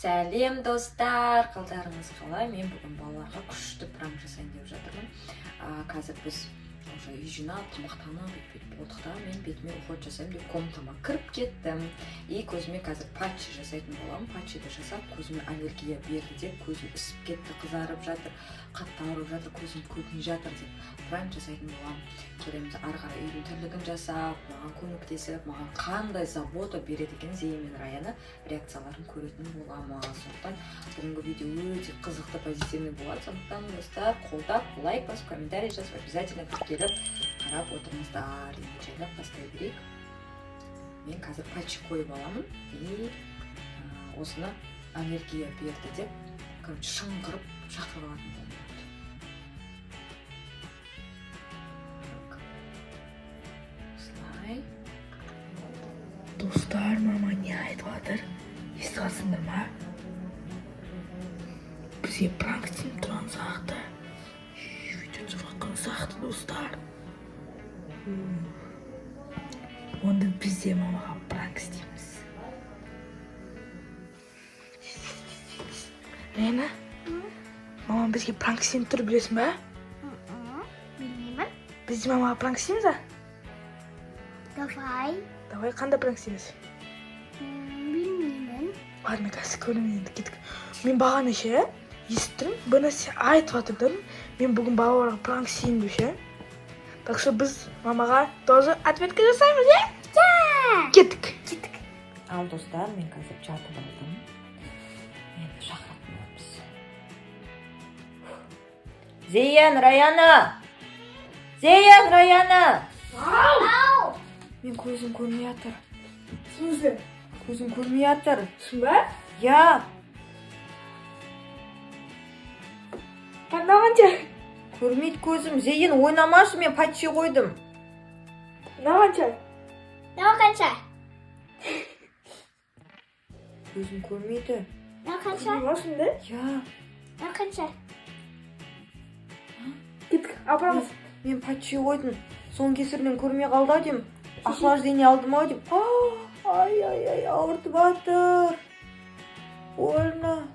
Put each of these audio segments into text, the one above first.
Сәлем, достар! Қалдарыңыз қалай? Мен бүгін балаларға күшті пранк жасайын деп жатырмын. Қазір біз уже үй жинап, тамақтанып, бүйтіп бүйтіп болдық та, мен бетіме уход жасаймын деп комнатама кіріп кеттім. И көзіме қазір патчи жасайтын боламын. Патчиді жасап, көзіме аллергия берді деп, көзім ісіп кетті, қызарып жатыр, қатты ауырып жатыр, көзім көрмей жатыр деп пранк жасайтын боламын. Көреміз, ары қарай үйдің тірлігін жасап, маған көмектесіп, маған қандай забота береді екен, Зейін мен Раяна реакцияларын көретін боламыз. Сондықтан бүгінгі видео өте қызықты, позитивный болады. Сондықтан, достар, қолдап, лайк басып, комментарий жазып, обязательно тіркеліп қарап отырыңыздар. Енді жайлап бастай берейік. Мен қазір патчи қойып аламын и осыны аллергия берді деп, короче, шыңғырып шақырып алатын боламын. Так. Осылай. Достар, мама не айтып жатыр, естіп жатсыңдар ма? Бізге пранк істеп тұрған сияқты, видео түсіріп жатқан сияқты, достар. Онда біз де мамаға пранк істейміз. Рена, мама бізге пранк істеп тұр, білесің ба? Білмеймін. Біз де мамаға пранк істейміз а? Давай. Давай, қандай пранк істейміз? Білмеймін. Ладно, қазір көремін, енді кеттік. Мен бағана ше естіп тұрмын, бір нәрсе айтып жатыр да, мен бүгін балаларға пранк істеймін деп ше. Так что біз мамаға тоже ответка жасаймыз, иә? Кеттік. Кеттік. Ал, достар, мен қазір жатып алдым. Енді шақыратын боламыз. Зейін, Раяна! Зейін, Раяна! Ау! Мен көзім көрмей жатыр. В смысле? Көзім көрмей жатыр. Шын ба? Я. Қандай, қанша? Көрмейді көзім. Зейін, ойнамашы, мен патчи қойдым. Мынау қанша? Мынау қанша? Көзім көрмейді. Мынау қанша? Мынау шын да? Я. Мынау қанша? Кеттік, апарамыз. Мен патчи қойдым. Соның кесірінен көрмей қалды ау деймін. Охлаждение алдым ау деймін. Ай, ай, ай, ауыртып жатыр. Больно,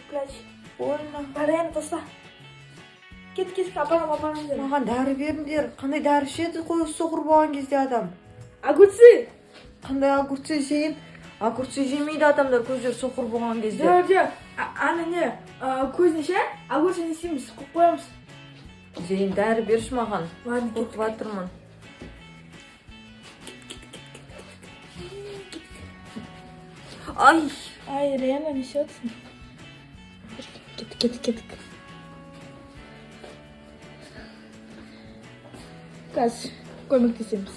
Плачь. больно. Раяна, таста. Кеттік, кеттік, апарам, апарамыз енді. Маған дәрі беріңдер. Қандай дәрі ішеді қой соқыр болған кезде адам? Огурцы. Қандай огурцы, Зейін? Огурцы жемейді адамдар көздері соқыр болған кезде. Жоқ, жоқ. Ана не, көзіне ше огурцы не істейміз, қойып қоямыз. Зейін, дәрі берші маған. Ладно, Қорқып кеттік. жатырмын. Ай, Ай, Раяна, не істеп жатырсың? Кеттік, кеттік, кеттік. Қазір көмектесеміз.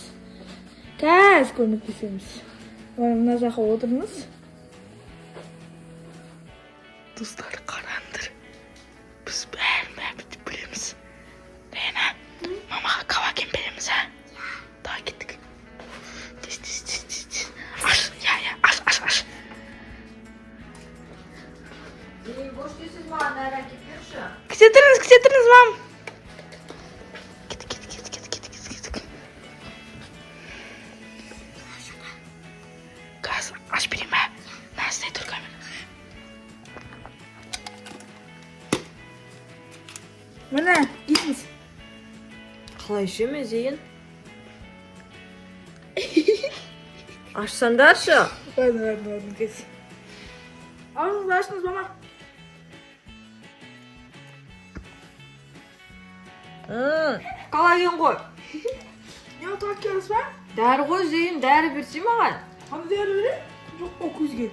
Қазір көмектесеміз. Мына жаққа отырыңыз. Достар, қараңдар. Біз бәрін бәрін білеміз. Раяна, мамаға коллаген береміз, а? Давай, кеттік. Тез, тез, тез, тез, тез. Аш, иә, иә, аш, аш, аш. Зейін, бош дейсіз, маған дәрі әкеліп берші. Күте тұрыңыз, күте тұрыңыз, мам. Кеттік, кеттік, кеттік, кеттік, кеттік, кеттік, кеттік. Қазір ашып берейін ба? На, ұстай тұр камера. Міне, дейсіз. Қалай ішемін, Зейін? Ашсаңдаршы. Ладно, ладно, ладно, кет. Аузыңызды ашыңыз, мама. Коллаген ғой. Не отырып келесіз ба? Дәрі ғой, Зейін, дәрі берсе маған. Қандай дәрі берейін? Жоқ қой көзге.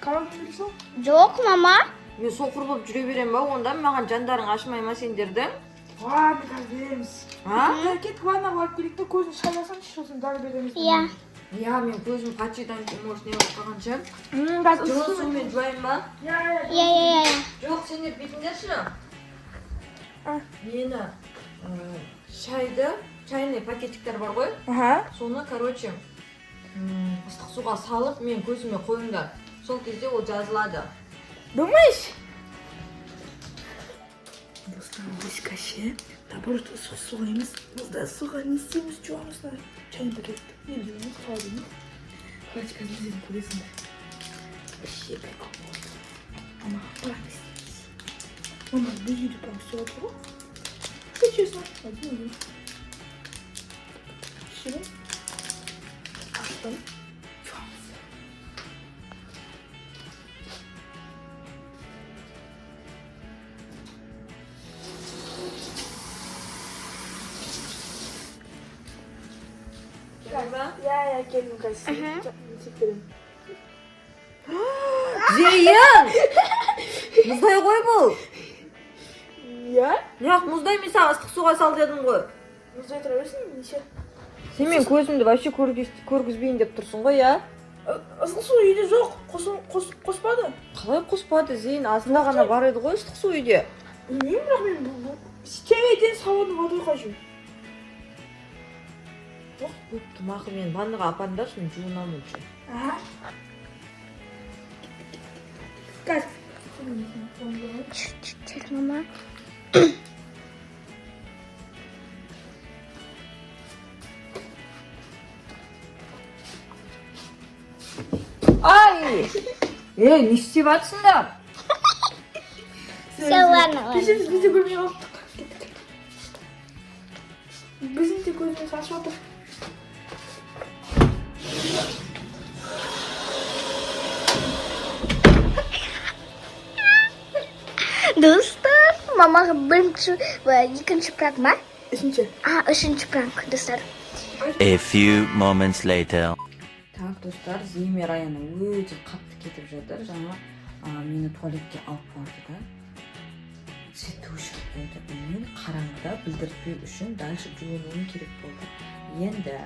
Коллаген бере сал. Жоқ, мама. Мен соқыр болып жүре беремін ба онда? Маған жандарың ашымай ма сендердің? Ладно, қазір береміз. А? Кеттік, ваннаға барып келейік те, көзін шайласаңшы, сосын дәрі береміз. Иә. Иә, мен көзім патчидан кейін, может, не болып қалған шығар. Қазір Жылы ыстық. сумен жуайын ба? Иә, иә. Иә, иә, иә. Жоқ, сендер бүйтіңдерші. А. Нені? Шайды, чайный пакетиктер бар ғой. Аха. Соны, короче, ыстық суға салып, мен көзіме қойыңдар. Сол кезде ол жазылады. Думаешь? Достар, біз ше, наоборот, ыстық суға емес, мұздай суға не істейміз, жуамыз да. Чайный пакет. Не жуамыз, қалай дейміз. Короче, қазір сен көресіңдер. Жеп алып. Мама, пранк істейміз. Мама, біз үйде пранк істеп жатыр ғой. Если честно, один один. Шырын. Аштым. Жуамыз. Иә, иә, келдім қазір. Істеп беремін. Зейін! Мұздай ғой бұл. Иә? Неғып мұздай, мен саған ыстық суға сал дедім ғой. Мұздай тұра берсін, неше? Сен мен көзімді вообще көргізбейін деп тұрсың ғой, иә? Ыстық су үйде жоқ, қоспады. Қалай қоспады, Зейін? Азында ғана бар еді ғой ыстық су үйде. Білмеймін, бірақ мен бұл целый день холодной водой хожу. Бопты, мақұл, мені ваннаға апарыңдаршы, мен жуынамын лучше. Ага. Қазір. Чуть-чуть, мама. Ай! Ей, не істеп жатсыңдар? Все, ладно, ладно. Кешіріңіз, біз де көрмей қалыптық. Кеттік. Біздің де көзіміз ашып отыр. Достар, мамаға бірінші, екінші пранк ма? Үшінші. А, үшінші пранк, достар. A few moments later. Так, достар, Зейін мен Раяна өте қатты кетіп жатыр. Жаңа мені туалетке алып барды да. Светті өшіріп қойды. Мен қараңғыда білдіртпеу үшін дальше жуынуым керек болды. Енді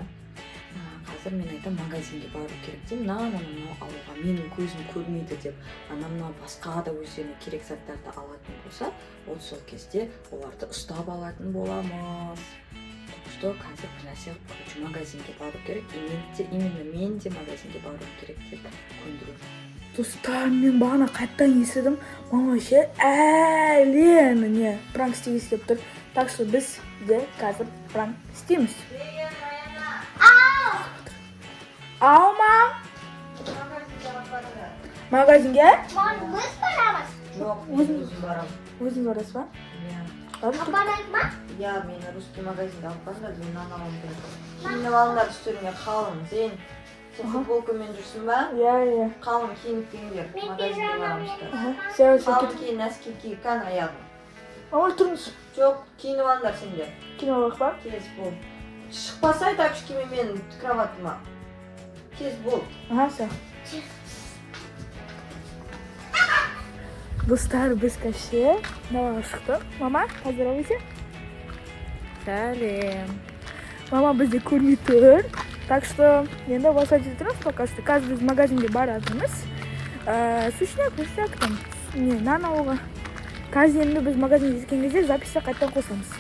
қазір мен айтамын, магазинге бару керек деймін, мына мынау алуға, менің көзім көрмейді деп, ана мынау басқа да өздеріне керек заттарды алатын болса, вот сол кезде оларды ұстап алатын боламыз. Так что қазір бір нәрсе, короче, магазинге бару керек, и мен де, именно мен де магазинге баруым керек деп көндіру. Достар, мен бағана қайтадан естідім. Мама ше әлі ана не пранк істегісі келіп тұр. Так что біз де қазір пранк істейміз. Ау, мам. Магазинге? Мам, біз барамыз. Жоқ, мен өзім барамын. Өзіңіз барасыз ба? Иә. Ладно. Апарайық ма? Иә, мені русский магазинге алып барыңдар, мен нан алуым керек. Киініп алыңдар үстеріңе қалың. Зейін, сен футболкамен жүрсің ба? Иә, иә. Қалың киініп келіңдер. Мен Магазинге пижамамен. барамыз қазір. Аха. Все, все, Қалың кеттік. киін, носки ки, кән аяғың. Мама, тұрыңыз. Жоқ, киініп алыңдар сендер. Кино алайық па? Тез бол. Шықпасай тапочкамен менің кроватыма. Тез бол. Ага, все. Достар, біз кеше далаға шықтық. Мама, поздоровайся. Сәлем. Мама бізді көрмей тұр. Так что енді осылай тұрамыз пока что. Қазір біз магазинге баратырмыз. Сушняк, мушняк там, не, нан алуға. Қазір енді біз магазинге жеткен кезде записьті қайтадан қосамыз.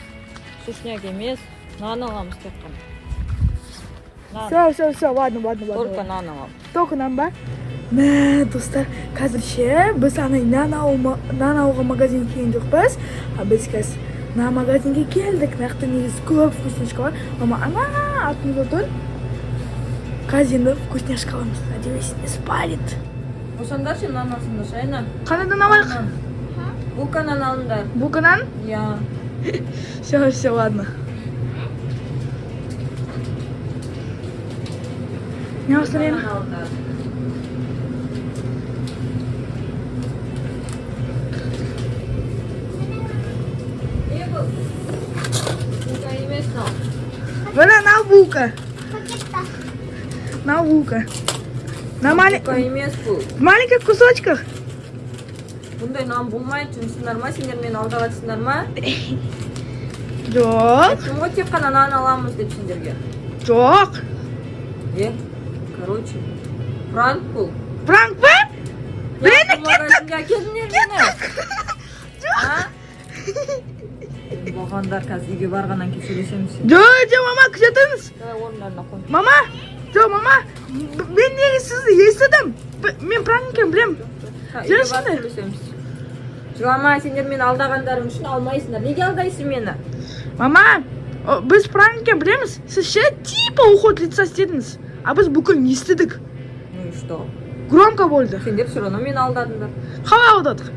Сушняк емес, нан аламыз тек қана. Нан. Все, все, все, ладно, ладно, ладно. Только нан аламыз. Только нан ба? Мә, достар, қазір ше, біз ана нан алуға магазинге келген жоқпыз. А біз қазір мына магазинге келдік. Мына жақта негізі көп вкусняшка бар. Мама ана артымызда тұр. Қазір енді вкусняшка аламыз. Надеюсь, не спалит. Босаңдаршы, нан алсаңдаршы, Айна. Қандай нан алайық? Булка нан алыңдар. Булка нан? Иә. Все, все, ладно. Не алсың Нан енді? алыңдар. Не бұл? Булка емес мынау. Міне, мынау булка. Пакетта. Мынау булка. На Булка емес бұл. в маленьких кусочках. Бұндай нан болмайды, жынсыңдар ма? Сендер мені алдап жатсыңдар ма? Жоқ, Айттым ғой, тек қана нан аламыз деп сендерге. жоқ. Е, короче, пранк бұл. Пранк па? Мені кеттік. Әкелдіңдер мені. А? Болғандар, қазір үйге барғаннан кейін сөйлесеміз. Жоқ, жоқ, мама, күте тұрыңыз. Давай орындарына қой. Мама, жоқ, мама, мен негізі сізді естідім. Мен пранк екенін білемін. Ха, үйге Жүрсіңдер. барып сөйлесеміз. Жылама, сендер мені алдағандарың үшін алмайсыңдар. Неге алдайсың мені? Мама, біз пранк екенін білеміз. Сіз ше типа уход лица істедіңіз. А біз бүкіл естідік. Ну и что? Громко болды. Сендер все равно мені алдадыңдар. Қалай алдадық?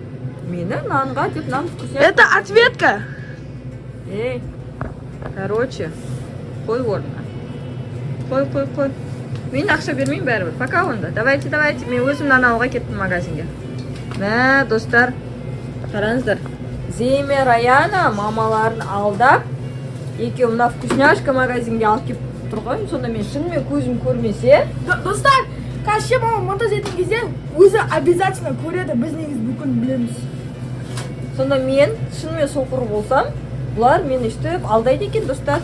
Мені нанға деп, нан вкусняшка. Это ответка. Ей, короче, қой орнына. Қой, қой, қой. Мен ақша бермеймін бәрібір. Пока онда. Давайте, давайте. Мен өзім нан алуға кеттім магазинге. Мә, достар, қараңыздар. Зейме, Раяна мамаларын алдап, екеуі мына вкусняшка магазинге алып келіп тұр ғой. Сонда мен шынымен көзім көрмесе, Достар, қазір ше, мама монтаж еткен кезде өзі обязательно көреді, біз негізі бүкіл білеміз. Сонда мен шынымен соқыр болсам, бұлар мені өйстіп алдайды екен, достар.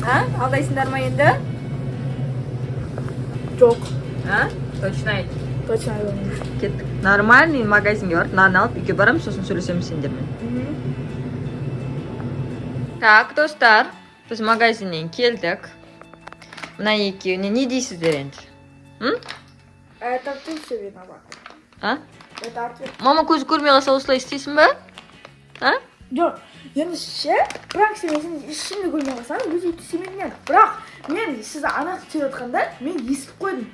А? Алдайсыңдар ма енді? Жоқ. А? Точно айт. Точно айтамын. Кеттік. Нормальный магазинге барып, нан алып үйге барамын, сосын сөйлесеміз сендермен. Так, достар, біз магазиннен келдік. Мына екеуіне не дейсіздер енді? М? Это ты все виноват. А? Это ответ. Мама көзі көрмей қалса, осылай істейсің ба? А? Жоқ, енді ше, пранк істемесең, ешкімді көрмей қалсаң, біз өйтіп істемейтін едік. Бірақ мен сізді анық істеп жатқанда, мен естіп қойдым.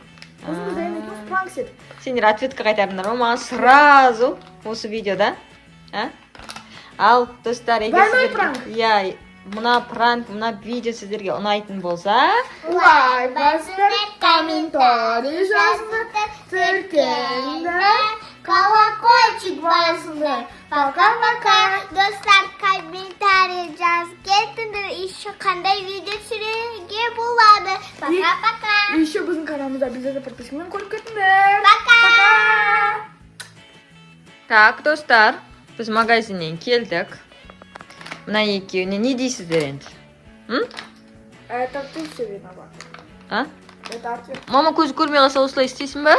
Сосын біз Даяна екеуміз пранк істедік. Сендер ответка қайтардыңдар ма маған сразу осы видеода? А? Ал, достар, егер Двойной сіздерге- пранк. Иә, мына пранк, мына видео сіздерге ұнайтын болса, Лайк басыңдар, комментарий жазыңдар, тіркеліңдер. Колокольчик басыңдар. Пока-пока. Достар, комментарий жазып кетіңдер. Еще қандай видео түсіруге болады. Пока-пока. И еще біздің каналымызда обязательно подпискамен көріп кетіңдер. Пока. Пока. Так, достар, біз магазиннен келдік. Мына екеуіне не дейсіздер енді? М? Это ты все виноват. А? Это ответ. Мама көзі көрмей қалса, осылай істейсің ба?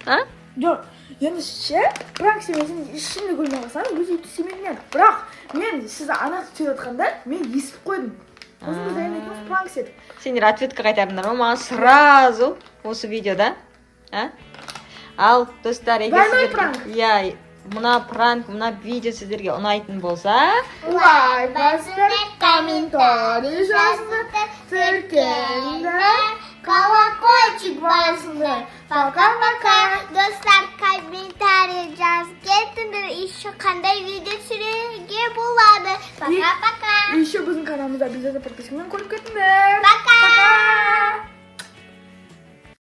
А? Жоқ, енді ше, пранк істемесең, ешкімді көрмей қалсаң, біз өйтіп істемейтін едік. Бірақ мен сізді анық істеп жатқанда, мен естіп қойдым. Сосын біз Даяна екеуміз пранк істедік. Сендер ответка қайтардыңдар ма маған сразу осы видеода? А? Ал, достар, егер Двойной сіздерге- пранк. Иә, мына пранк, мына видео сіздерге ұнайтын болса, Лайк басыңдар, комментарий жазыңдар, тіркеліңдер. Колокольчик басыңдар. Пока-пока. Достар, комментарий жазып кетіңдер. Еще қандай видео түсіруге болады. Пока-пока. И еще біздің каналымызда обязательно подпискамен көріп кетіңдер. Пока. Пока.